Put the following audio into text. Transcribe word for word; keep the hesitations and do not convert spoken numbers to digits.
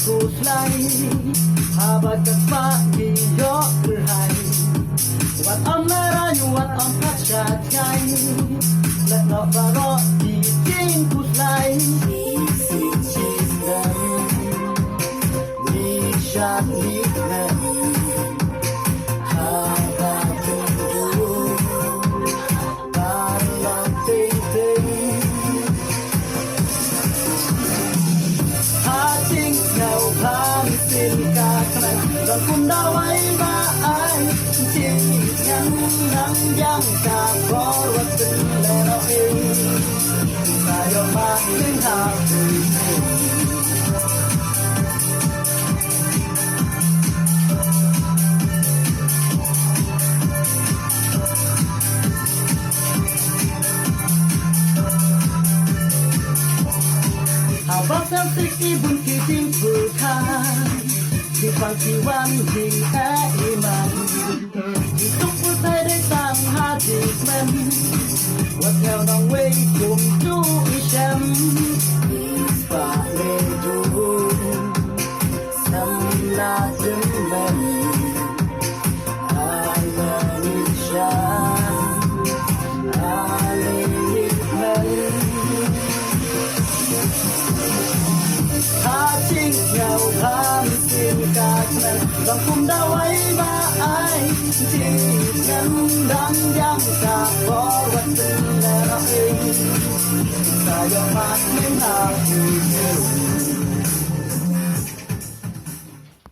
Khuslai haba ka spah ki ïoh kyrhai. Wat ym lehrain, wat ym pat shah jngai. Leit noh baroh ki jingkhuslai. Ki shisha ki kmen, ki shisha ki kmen. Haba ki duh, paralok teng teng. Ha jingsngew bha mynsiem ka kmen, don kum dawai ba ai. Jingkmen nang jang ka bor wat pynlehnohei. Sa ïoh mad lyngngoh. Haba sngewsih i bun ki jingpyrkhat, ki pang ki wan jingeh i man. Ki suk pyrthei dei tang ha jingkmen. Wat ïa nongwei kumjuh i shem. Ki spah ne duh, sem la kmen. Ale ni sha, ale ni kmen. Ha jingsngew bha mynsiem ka kmen, don kum dawai ba ai. Jingkmen dang jang ka bor wat pynlehnohei. Sa ïoh mad lyngngoh.